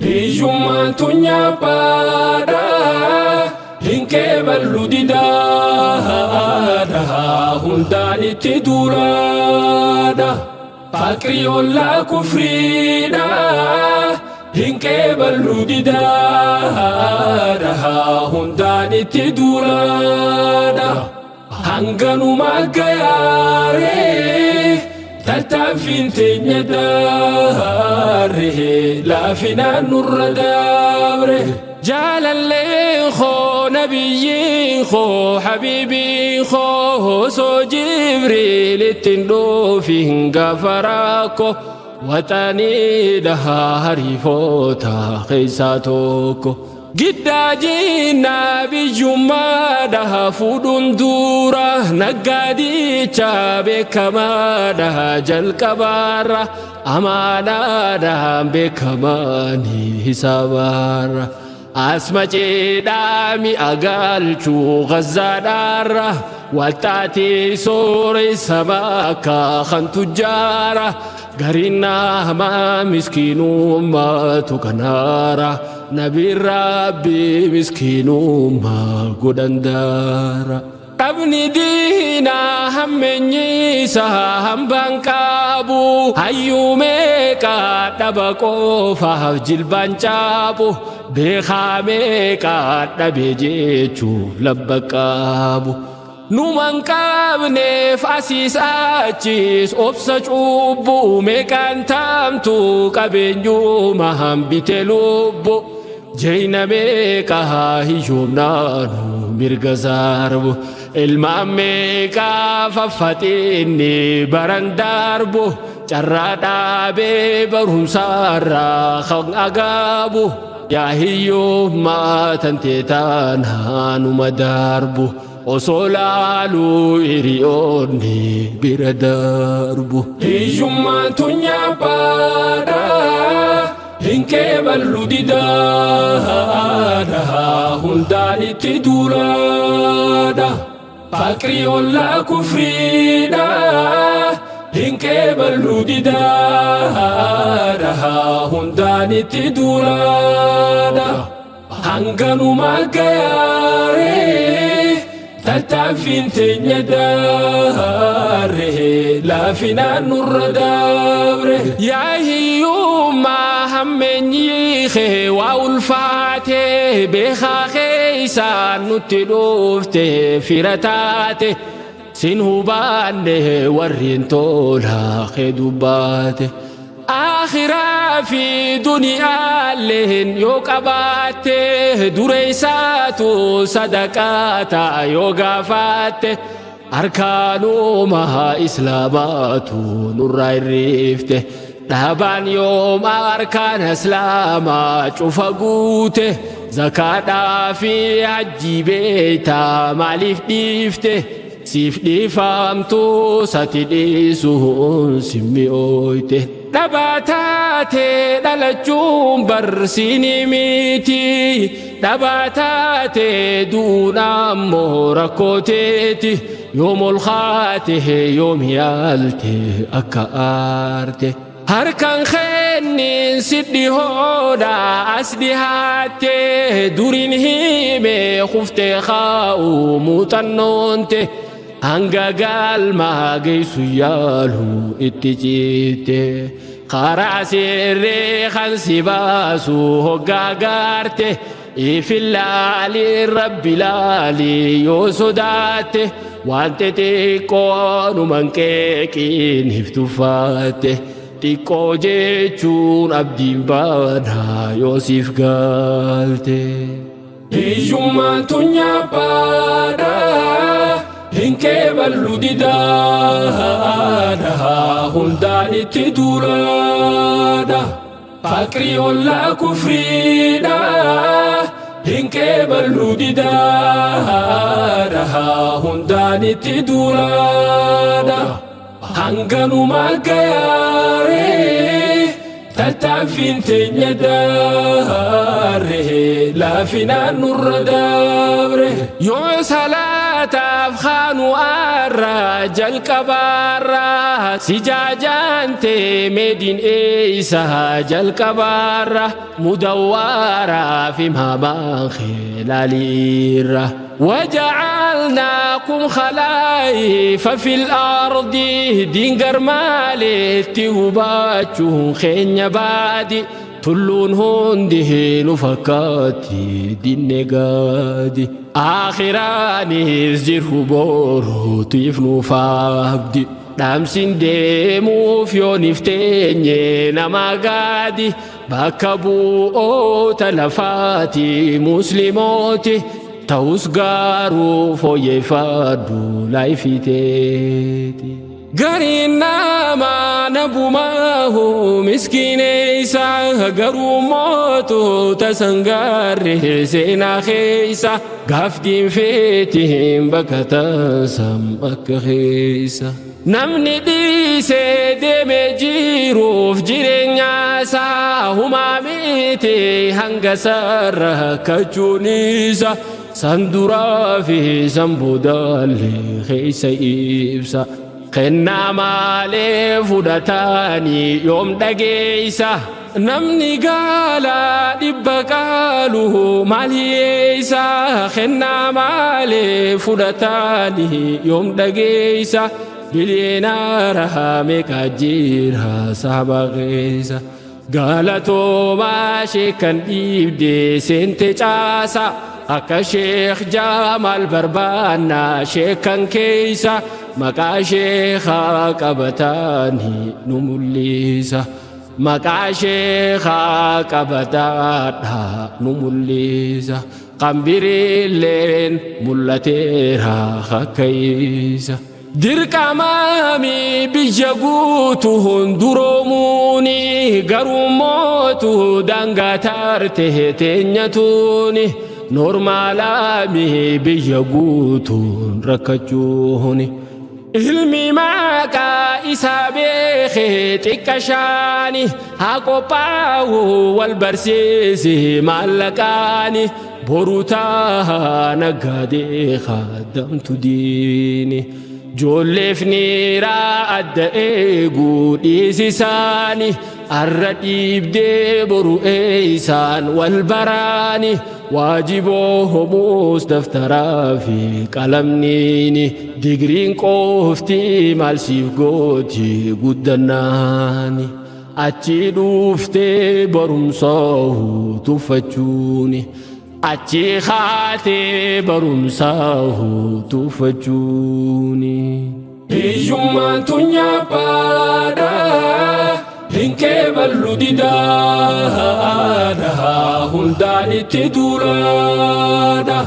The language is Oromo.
Hiyyummaan tun nyaaphaadha hin qeeballu didaadha hundaan itti duulaadha. Faqrii ollaa kufriidha hin qeeballu didaadha hundaan itti duulaadha. Hanganuma gayaaree tattaaffiin teenya daaree laafinaan nurra dabre. Jaalalleen koo nabiyyiin koo habiibiin koo osoo Jibriil ittiin dhufiin gaafa rakkoo waxanii dhahaa hariifoota keessaa tokko. Giddaa jinnaa biyyummaadha fuudhuun dura naggaadicha beekamaadha jalqabaarra amaanaadhaan beekamaanii hisaabaarra. Asma ceedhaa mi'a galchuu gazzaadhaarra walxaatii sooressa bakka kan tujjaara gariin nama miskiinummaatu kanaara nabiin rabbi miskiinummaa godhan daara. Dhabni diinaa hammeenyiisa hambaan qabu hayyuu meeqa dhaba qofaaf jilbaan caabu beekaa meeqa dhabe jechuuf labba qabu. Numan qabneef asiis achiis obsa cubbuu meeqaan taamtu qabeenyuma hambite lubbu. Jeyna meeqa hiyyoomnaanu mirga sarbu ilmaan meeqa faffaxinni baran darbu carraa dhaabee barumsaarraa kan agaabu yaa hiyyummaa tantee taanaanuma darbu osoo laaluu hiriyoonni bira darbu. Hiyyummaan tun nyaaphaadha. Hin qeeballu didaadha hundaan itti duulaadha. Faqrii ollaa kufriidha hin qeeballu didaadha hundaan itti duulaadha. Hanganuma gayaaree tattaaffiin teenya daaree laafinaan nurra dabre. Yaa hiyyummaa hammeenyi kee waa ulfaate beekaa keessaan nutti dhufte fira taate sin hubanne warreen tola kee dubbaate. Akhiraa fi duniyaalleen yoo qabaatte dureessaatu sadaqaa ta'a yoo gaafatte arkaanuma islaamaatu nurraa hirrifte dhaabaan yooma arkaan islaamaa cufa guute zakaadhaa fi hajjii beeytaa maaliif dhiifte siif dhiifamtu sati dhiisuun simmi'ooyte. Dhabaa taate dhalachuun barsiini miti. Dhabaa taate du'uun ammoo rakkoo teeti. Yoom ol kaate yoom yaalte akka aarte. Harkaan kennin si dhihoodha as dhihaatte duriin hime kuftee kaa'u muuxannoonte. Hanga galma geessu yaalu itti citte karaa sirrii kan si baasu hoggaa gaarte ifillaali rabbi laali yoo sodaatte waan xixiqqoo numan qeeqiin hiftufaatte xiqqoo jechuun abdiin baanaa yoo siif galte. Hiyyummaan tun nyaaphaadha hin qeeballu didaadha hundaan itti duulaadha. Faqrii ollaa kufriidha hin qeeballu didaadha hundaan itti duulaadha. Hanganuma gayaaree tattaaffiin teenya daaree laafinaan nurra dabre. Yoo salaata. Furmaataaf kaanu arra jalqabaarra si jaajaante meediin eeysa jalqabaarra mudawwaaraa fi maamaan khilaaliirra. وجعلناكم خلائف في الأرض دينجر مالتي وباتشون خين بادي tulluun hundi nu fakkaatti dinne gaadi aakhiraanis jiru boruutiif nuuf abdi dhaamsin deemuuf yoonif teenye nama gaadi bakka bu'oota lafaati muslimooti ta'us garuu fooyyeffadhu laayifiteeti. Gariin namaa nabumaahu miskiineeysa garuu mootota sangaarre seenaa keeysa gaaftiin feetiin bakka tansam akka keeysa. Namni dhiisee deemee jiruuf jireenya isaa humaa miti hanga sarara kachuun isa san duraa fi san boodaallee keessa ibsa. Kennaa maalee fudhatanii yoom dhageeysa? Namni gaala dhibba qaalu maal hiyyeeysa? Kennaa maalee fudhatanii yoom dhageeysa? Biliyeenaara meeqa jira saba keessa? Galatoomaa sheekan dhiibdee seente caasa akka Sheekh Jamaal barbaannaa sheekan keeysa maqaa sheekaa qabataanii nu mul'isa. Maqaa sheekaa qabataadha nu mul'isa. Qambiriilleen mul'ateera hakkaisa. Dirqamaami biyya guutu hunduroomuuni garuu mootu daangaa taarte teenyatuuni normaalaami biyya guutuun rakkachuuni. Ilmi maqaa isaa beekee xiqqa shaani haa qophaa'u wal barsiisi maallaqaani boru taa naggaadee kaddamtu diini. Ijoolleef niiraa adda eeguu dhiisisaani arra dhiibdee boru eeysaan wal baraani waajiboo homuus daftaraa fi qalamniini digriin qoofti maal siif gooti guddannaani achi dhuuftee barumsaa tuffachuuni. Achi kaatee barumsaa tuffachuuni. Hiyyummaan tun nyaaphaadha hin qeeballu didaadha hundaan itti duulaadha.